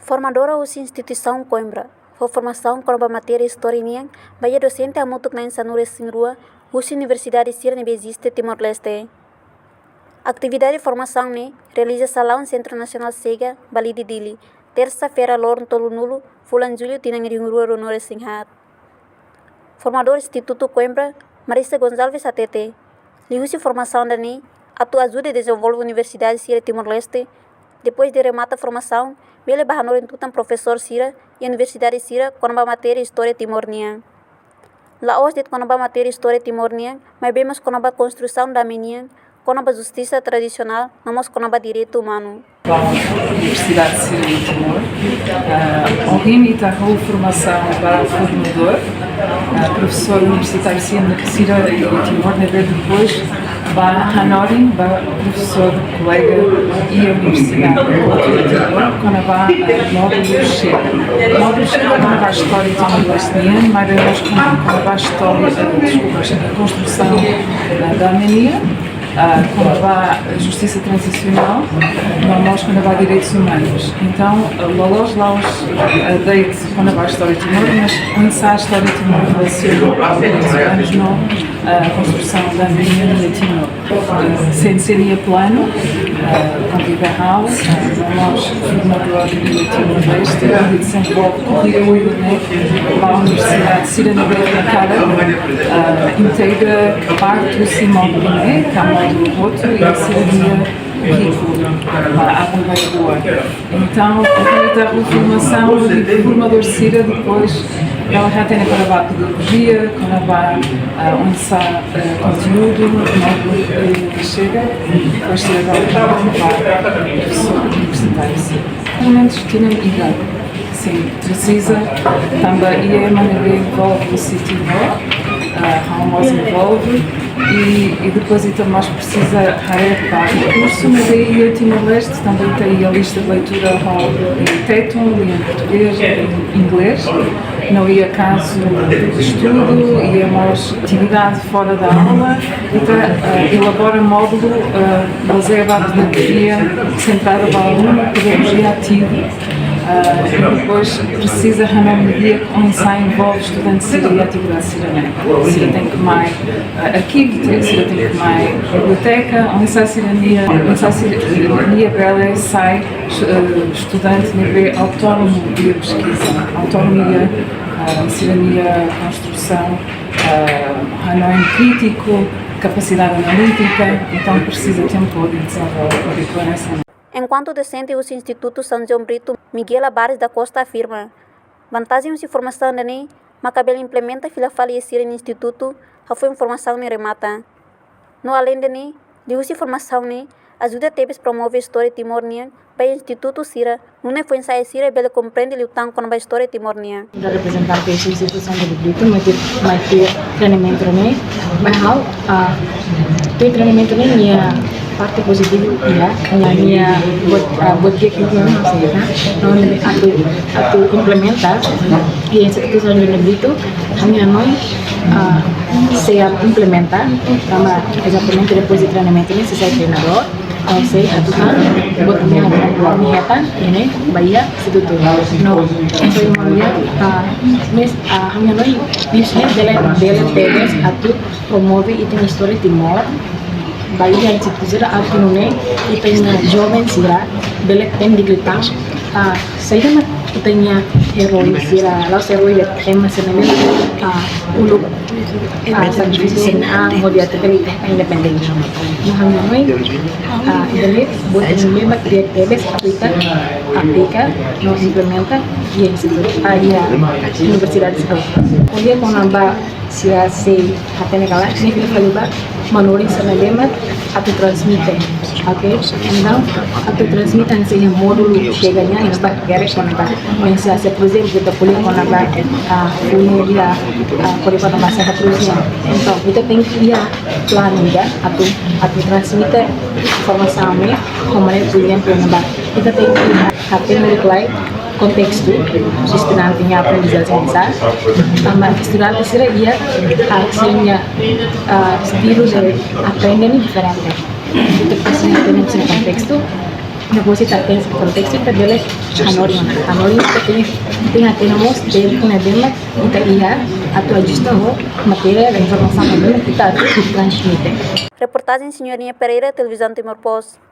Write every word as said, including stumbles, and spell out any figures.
Formadora husi instituisaun Coimbra fó formasaun kona-ba matéria istória nian ba iha dosente hamutuk na'in sanulu-resin-rua husi universidade sira ne'ebé eziste Timor-Leste. Atividade formasaun ne'e realiza iha salaun Sentru Nasionál Chega, Balide, Dili, tersa-feira, loron tolunulu fulan Jullu, tinan rihun rua ruanulu-resin-haat. Formadora Institutu Coimbra, Marisa Gonçalves, hatete, liuhusi formasaun ida-ne'e atu ajuda dezenvolve universidade sira Timor-Leste, depois de remata formasaun, bele bá hanorin tutan profesór sira iha universidade sira kona-ba matéria istória Timor nian. La'ós de'it kona-ba matéria istória Timor nian, maibé mós kona-ba konstrusaun dame nian, kona-ba justisa tradisionál, no mós kona-ba direitu umanu. Universidade sira iha Timor. Ah, ohin ita halo formasaun ba formadór, ah, profesór universitáriu sira, sira iha Timor, ne'ebé depois bá hanorin ba profesór kolega iha universidade iha Timor, kona-ba, ah, módulu Chega. Módulu Chega kona-ba istória Timor-Leste nian, maibé mós kona-ba istória, deskulpa, konstrusaun, ah, dame nian, ah, kona-ba justisa tranzisionál, no mós kona-ba direitus umanus. Entaun, ah, loloos la'ós, ah, de'it kona-ba istória Timor, mas oinsá istória Timor relasiona ho direitus umanus no, ah, konstrusaun dame nian iha Timor. Ah, sente sira-nia planu, ah, konvida ha'u, ah, no mós formadór iha Timor-Leste, hodi dezenvolve kurríkulu ne'e ba universidade sira ne'ebé hakarak, ah, integra parte husi módulu ne'e, ka módulu hotu, iha sira-nia kurríkulu ba aban-bainrua. Entaun, ita halo formasaun ba formadór sira, depois ita hatene kona-ba metodolojia, kona-ba, ah, oinsá, ah, konteúdu, no, eh, Chega, depois sira bá ba profesór universitáriu sira. Pelo menus tinan ida. Sin, presiza, tanba iha ema ne'ebé envolve husi Timor, ah, ha'u mós envolve, i, i depois ita mós presiza haree ba kursu ne'ebé iha Timor-Leste, tanba ita iha lista de leitura ho, em tétum, em português, em inglês. No iha kazu estudu, iha mós atividade fora da aula, ita, eh, elabora módulu, eh, bazeia ba pedagojia sentrada ba alunu, pedagojia ativa. Ah, i depois presiza hanorin di'ak oinsá envolve estudante sira iha atividade sira-ne'e. Sira tenke mai, ah, arkivu, sira tenke mai biblioteka, oinsá sira-nia, oinsá sira-nia bele sai, eh, estudante ne'ebé autónomu iha peskiza, autónomu iha, ah, sira-nia konstrusaun, ah, hanoin krítiku, kapasidade analítika, entaun presiza tempu de dezenvolve, de koñese. Enkuantu dosente husi Institutu São João Brito, Miguel Abares da Costa afirma, vantajen husi formasaun ida-ne'e maka bele implementa fila fali iha sira-nia institutu, hafoin formasaun ne'e remata. No alende ne'e, liuhusi formasaun ne'e ajuda tebes promove istória Timor nian ba iha institutu sira, nune'e foin-sa'e sira bele komprende liután kona-ba istória Timor nian. Ita reprezentante husi Institutu São João Brito, mai tuir, mai tuir treinamentu ne'e, mai ha'u, ah, tuir treinamentu ne'e nia parte pozitivu iha, nia, nia buat, ah, buat di'ak iha, no, atu, atu implementa iha Institutu São João Brito, ami hanoin, ah, sei implementa, tanba ezatamente depois de treinamentu ne'e sei sai treinadór, ha'u sei hatutan buat ne'ebé ha'u hetan, ne'e, ba iha institutu. No, so, imi-nia, ah, mes, ah, ami hanoin, ne'e bele, bele tebes atu promove ita-nia istória Timor ba iha institutu sira, atu nune'e ita-nia joven sira bele entende liután, ah, saida mak ita-nia eroi sira, la'ós eroi de'it, ema sira ne'ebé, ah, uluk, ah, sakrifísiu sira-nian hodi atu bele ita independénsia. Nah, ami hanoin, ah, bele buat ne'ebé mak di'ak tebes atu ita aplika no implementa iha institutu, ah, iha universidade sira. Ko'alia kona-ba sira sei hatene ka lae, ne'e fila fali ba manorin sira ne'ebé mak atu transmite. Oke? Entaun, atu transmite hanesan iha módulu Chega nian, ne'ebé hakerek kona-ba mensajen, por ezemplu, ita ko'alia kona-ba, ah, funu iha, ah, ko'alia kona-ba Santa Cruz nian. Entaun, ita tenke iha planu ida atu, atu transmite informasaun ne'e, kona-ba, por ezemplu, kona-ba, ita tenke iha, hatene di'ak liu kontestu estudante nia aprendizajen sá, tanba estudante sira iha, ah, sira-nia, ah, estilu de aprende ne'e diferente. Ita presiza hatene kontestu, Depois ita hatene kontestu, ita bele hanorin ona. Hanorin ita tenke, tenke hatene mós tempu ne'ebé mak ita iha atu ajusta ho matéria informasaun ne'ebé mak ita atu transmite. Reportajen Senhorinha Pereira, Televizaun Timor Post.